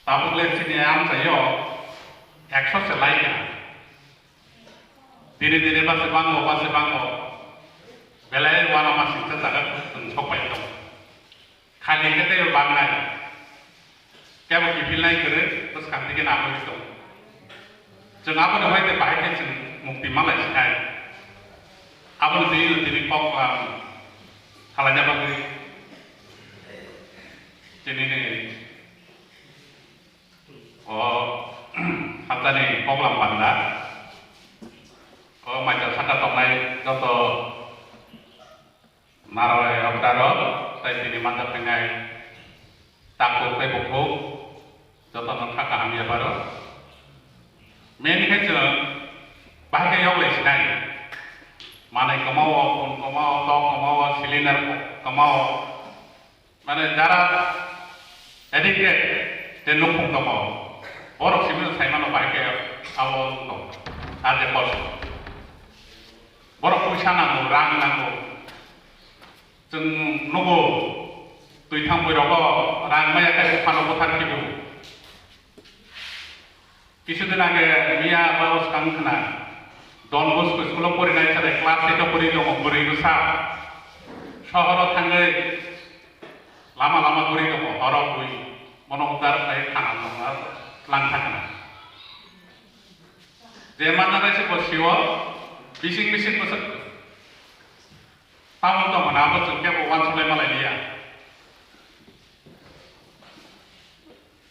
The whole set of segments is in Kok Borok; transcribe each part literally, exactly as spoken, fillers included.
Tabuk le chini amchaio ekso se lai ya. Dine dine base bango, base bango. Belai uanama singsa jaga chwng sokpai tong. Khali khe tei bangnai. Kebo kiphilnai kwrwi bwskang digi nangwi tong. Chwng aboni hoite bahai khe chwng mukti manlai sinai. Aboni twi tini kok, um, salaina bagwi tini ni o haptani koklam panda. O maisa saka tongnai joto narwai okra rok, tai tini manjak phainai takhuk tei bukhuk, joto no kha kaham ya baro. Meni khai chwng bahai khe yok lai sinai. Manai kwmao, phone kwmao, tok kwmao, cylinder kwmao. Mane jara addicted, je nukhung tongo, borok simi no sai mano bahai khe abo wng tong, a je kosto. Borok puisa nango, rang nango. Chwng nugo, twi thang bwrwi rogo rang maya khe phano buthar khibi. Kisudin age miya ba o swkang khna, Don Bosco school o porinai chwrai class eight o pori tongo bwrwi bwsa. Sohor o thangwi lama lama guri tongo, horo bui. Bono udar khlai khana tongma lang thangna. Je manna bai se bo siwo bising bising bwswk. Tamung tongmani abo chwng kebo uansukhlai malai liya.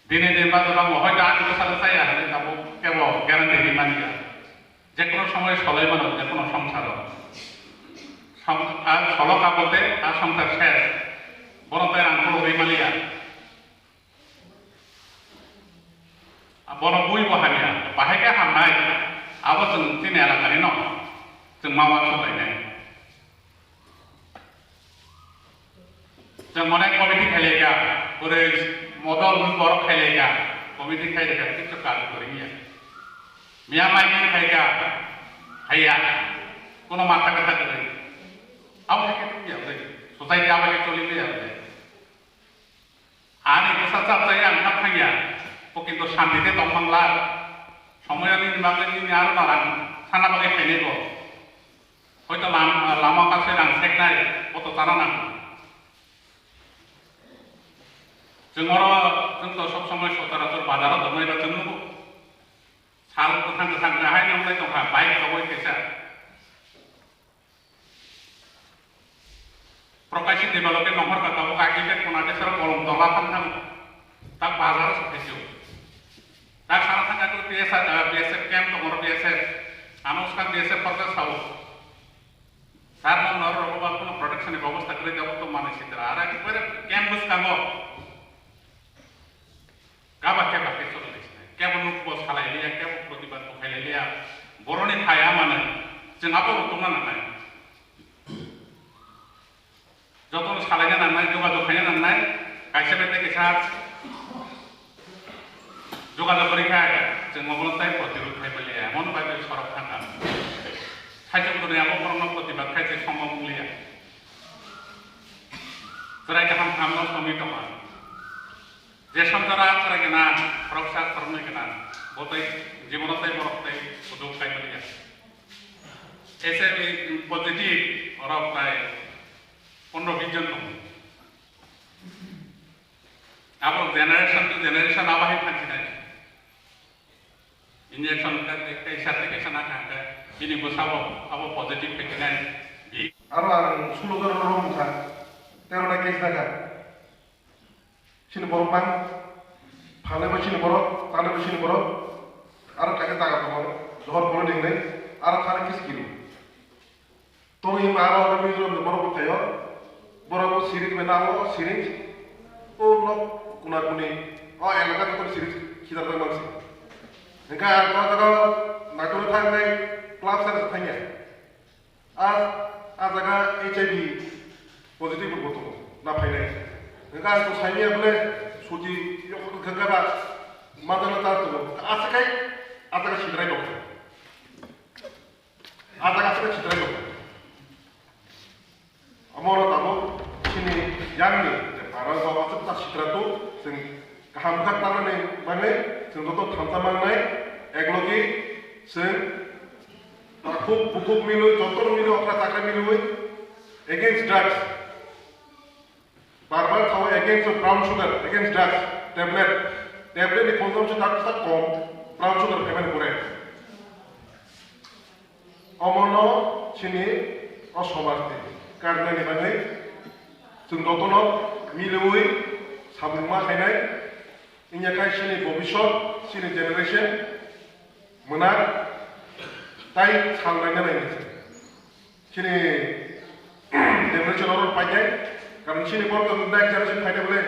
Dini din ba jora mo hoito ani bwsalo chaya hinwi tabuk kebo guarantee rimani ya. Jekono somoy solai mano, jekono songsaro. Som-, a solo kabote, a songsar ses. Bono tai rang khulugwi maliya. A bono bui bo hamya, bahai khe hamnai. Abo chwng chini elakani no. Chwng ma uansuk lainai. Chwng mane committee khailai kha, pore modol borok khailai kha, committee khailai kha, kichu kaam kwrwngya. Miya mai khailai kha, haiya, kono matha katha kwrwi. Abo hai khe tongya ble, society abo hai choli ya ble. Ani bwsa chapjai ang kha thangya, bo kintu shanti khe tong mangla. Somoyani bagwi nini aro narang sana bagwi khainai bo. Hoito lam-, lama kaisa rang seknai, boto chana nango. Chwng oro, chwng to sob somoi sochorachor bazaro tongnai ba chwng nugo. Sal kwthang kwthang kahai nongnai tongkha, bike tongwi kaisa. Prakashi Debbarma khe nongkhor ka tabuk agile kona desaro bolong tola thang thang. Tak bazaro se khaisio. Tak sana thang ka B S F, B S F camp tongoro B S F. Ano swkang B S F protest sao. Sir, no nor rogo ba kono protection ni bebosta kwrwi tabuk to manwi sitra. Ara ki pore camp bwskango. Kaba keba khe choli lai sinai. Kebo nuk bo salai liya, kebo protibad bo khailai liya. Boroni phai amano. Chwng abo rutungna nangnai. Jotono salaina nangnai, jogajog khaina nangnai, kaisa bai tei kaisa jogajog kwrwi kha, chwng obono tei protirud khai maliya, emon bai bai sorok thangkha. Saichung toni abo borokno protibad khai se sombhob wng liya. Chwrai kaham kaham no somwi tongma. Je sanjara chwrai gana, khoroksa khoroknwi gana, bo tei jibono tei borok tei kuchuk khai maliya. H I V positive orok tai pondro bis jon tongo. Abo generation to generation abo hai thangsinai. Injection ka, ka, kaisa tei kaisa nakha hwnkhe bini bwsabo abo positive phaikhe nai. Aro ang sulo jon rok wngkha, tero ta case nakha. Chini borok bang, phalnai bo chini borok, tanai bo chini borok, aro kaisa jaga tongo, johor bolo ningnai, aro thani kis kiri. Tongwi hwnba aro Mizoram ni borok bwthaio, borok bo syringe bai nao, syringe, o nok kuna kuni, o elaka joto syringe khidarjak mansi. Hwnkhe ang ta jaga naikolwi thangnai club sari se thangya. A, a jaga H I V positive bo tongo, na phainai. Hwnkhe ang to saimanya bole suji yok khe khe ba ma jaga ta tongo. Aswk khai a jaga sidrai tongo. A jaga aswk khai sidrai tongo. Amo no tabuk chini yang ni je para ba aswk ta sidra to, chwng Kaham kha tangnani bagwi chwng joto thamsa mangnai, eklogi chwng takhuk bukhuk milwi, joto milwi, okra chakra milwi against drugs. Bar bar thawi against of brown sugar, against drugs, tablet, tablet ni consumption tak tak kom, brown sugar phaimani pore. Omono chini o somaj ni karnani bagwi chwng jotono milwi samung ma khainai, wngya khai chini bobisot, chini generation mwnak tai sal naina nai chini generation oro painai, karon chini borok next generation phainai bole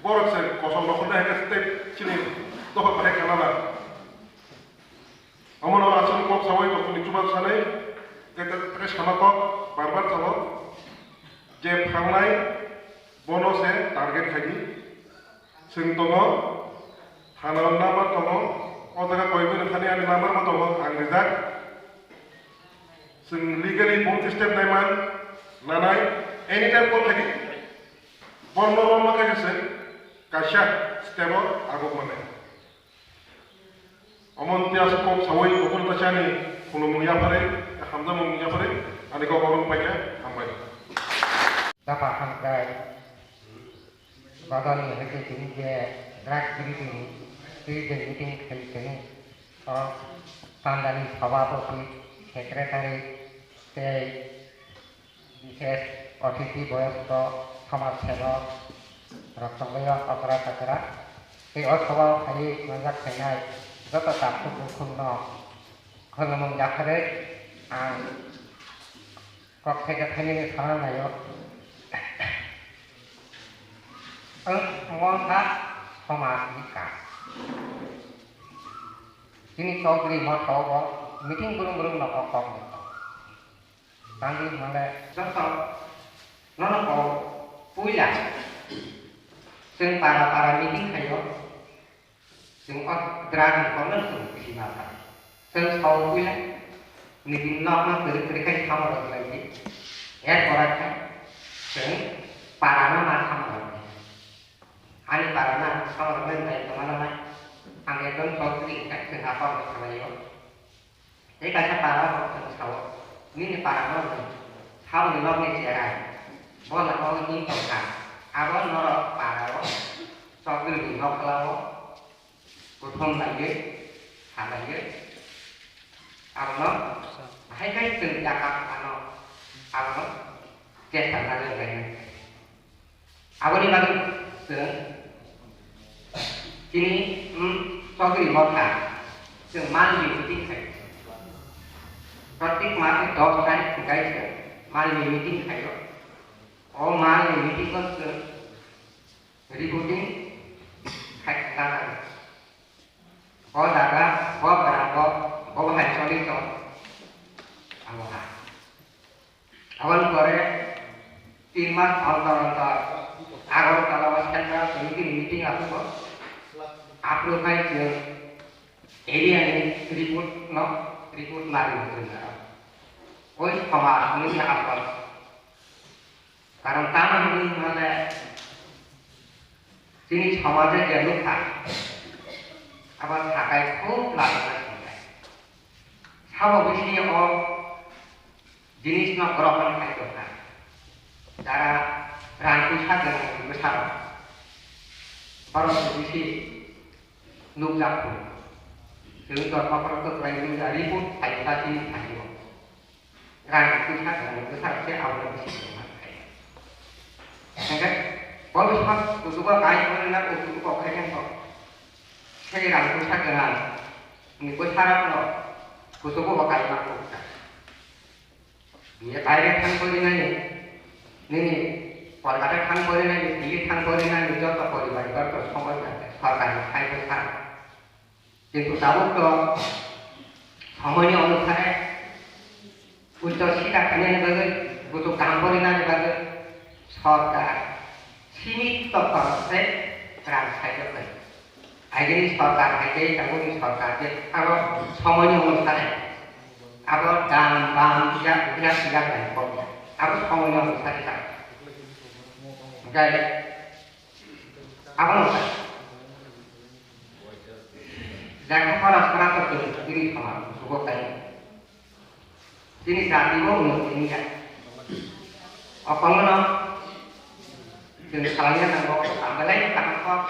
borok se kosong rokho nai hai khe tei chini dophar bahai khanana. Omono aswk kok sawi tongthokni chubachu sanai, tei, tei, tei sama kok bar bar sao, je phangnai bono se target khaidi. Chwng tongo, thana number tongo, o jaga koi bini thani ani number bo tongo, ang rijak. Chwng legally bumtwi step naiman, nanai, anytime call khaidi. Borno romma khaidi se, kaisa step o aguk manai. Omo tei aswk kok sawi Bukhur Tachani khulumung yapharwi, hamjakmung yapharwi, ani kok oro wngpai khe hambai. Dapha hamkrai, badal ni hai khe tini je drug free ni twi je meeting khai tini, o pandani sabhapathi, secretary tei Bishesh othithi boyosto somaj sebok rok tongbaio okra chakra tei o sobao phaiwi manjak phainai joto takhuk bukhukno khulumung yapharwi ang kok thaika thainani sana naio. Ang wngkha somaj ni kaam. Chini Chaudhary Motha o meeting brum brum no kok kok ni. Tangwi hwnle joto nono kok puila chwng para para meeting khaio, chwng o drug ni kokno chwng bisi ma sa. Chwng sao puila nini nokno kwrwi kwrwi khai samo rwkhlai di. Er pora khe chwng para no ma samo rwkhlai. Ani para no samo rwkhlai bai tongma nanai. Ang ekdom Chaudhary khe chwng akorno salaio. Tei kaisa para bo chwng sao, nini para no nwng saoni nokni cherai, bo lama o him tong kha, abo norok para o Chaudhary ni nokla o kuthum laiwi, kha laiwi, abono bahai khai chwng yakap ano, abono chesta nani lainai. Aboni bagwi chwng chini, um, Chaudhary Motha chwng monthly meeting khaio. Pratik mas ni dos tarikh hwnkhe chwng monthly meeting khaio. O monthly meeting o chwng reporting khai, o jaga, bo gram, bo, bo bahai choli tong, abo ha. Aboni pore tin mas ontor ontor Agartala o central committee ni meeting aphuru, aphuru khai chwng area ni report no, report nari hwnwi aro. Oi somaj hwnwi khe aphuru. Karon tamo hwnwi hwnle chini somaje je nukha, abo sakai khub lajaknai tongnai. Sabo bisi o jinis no grohon khai tongkha. Jara rang puisa gwnang bwsarok, borok bisi nukjak phuru. Chwng dorma borok kwplai nukjak, report phaikha chini phaio. Rang puisa gwnang bwsarok se abono bisi tongma khai. Hwnkhe bo bwsarok kuchugo kai hwnwi na kuchugo kok khai khe kok. Sei rang puisa gwnang ni bwsarokno kuchugo bo kaima kok kha. Nini baire thang porinani, nini Kolkata thang porinani, Delhi thang porinani, joto poribar, joto somoi bai sorkar ni khai bwsa. Kintu tabuk to somoi ni onusare uccho sikha khainani bagwi, buchuk kaham porinani bagwi sorkar simi to khorokse rang saijak lai. Agini sorkar hai tei tabukni sorkar je aro somoini onusare abo dam bam ya ya ya ya kok ya abo somoini onusare ta. Hwnkhe abono Lekha pora sora to chwng chini samaj sugo kai. Chini jati bo unnoti wngya. O kongno chwng salaiya nango, tang belai kaham kok.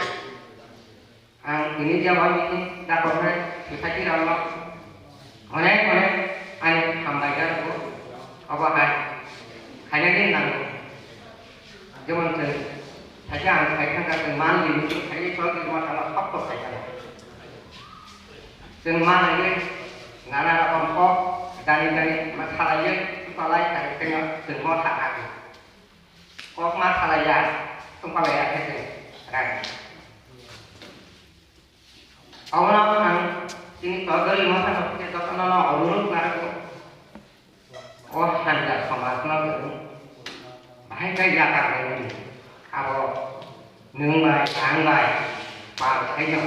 Ang tini je o meeting da kok hai society rok no onek onek ani hambai rok obo hai khainani nango. Jemon chwng, khaisa ang khai thangkha, chwng man lini, khaisa chol lini, ma tama kok kok khai thangkha. Chwng ma laiwi nana rokom kok, dani dani ma salaiwi, palai khai thangkha, chwng mo thangkha. Kok ma salaiya, chwng palaiya khe chwng rai. Abono ang chini todori motha no khe jotono no onurudh narwkgo. O hanja somajno chwng bahai khe yakarlaimani. Abo nwng bai, ang bai, pal khaino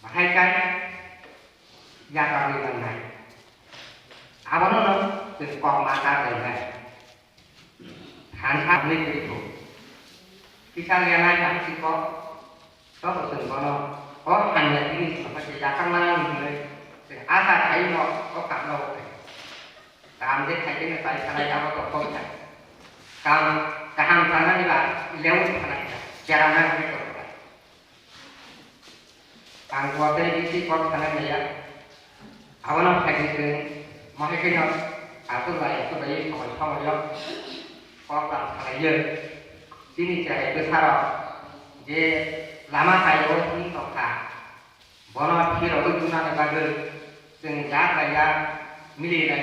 bahai khe yakarwi mannai. Abono no chwng kok ma karlainai. Thansa hwnwi kwrwi thung. Kisa lenai tang si kok. Sobo chwng bono o hamya tini thangma se yakarna nang hinwi chwng asa khai no o kap no khai. Kaham je khai khe no chai sanai abo to kok khai. Kaham, kaham sanani ba lewi sanai kha. Jera nang hinwi kok khai. Ang bo tei bisi kok sanai maya. Abono phaidi chwng mohai khe no atur bai atur bai samai samai yo kok lang sanai yo. Chini cherai bwsarok je lama kaio him tongkha. Bono phirogwi tunani bagwi chwng yak bai yak mili lai